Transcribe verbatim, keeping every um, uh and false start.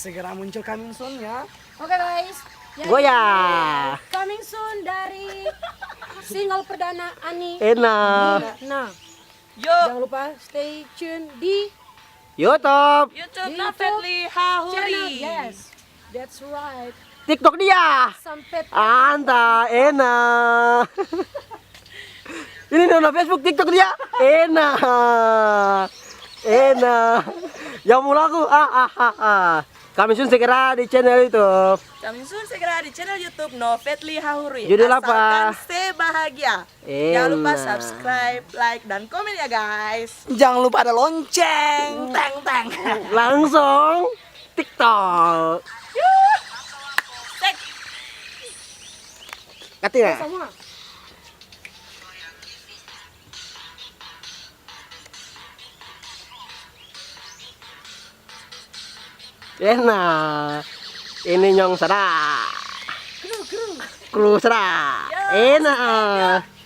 Segera muncul coming soon ya. Oke guys, jadi Goyah. Coming soon dari single perdana Ani. Enak. Nah, Yo, jangan lupa stay tune di YouTube. YouTube Di na YouTube Fetli channel. Hahuri. Yes, that's right. TikTok dia. Sampai Anta, enak. Ini nona Facebook, TikTok dia. Enak. Enak. Yang mau lagu. Ah, ah, ah, ah. Coming soon segera di channel YouTube. Coming soon segera di channel YouTube No Fetli Hahuri. Judul apa? Asalkan stay bahagia. Jangan lupa Enak. Subscribe, like, dan komen ya guys. Jangan lupa ada lonceng, teng teng. Langsung TikTok. Sek. Kati ya? Semua. Enak. Ini nyong sada. Kru sada. Enak.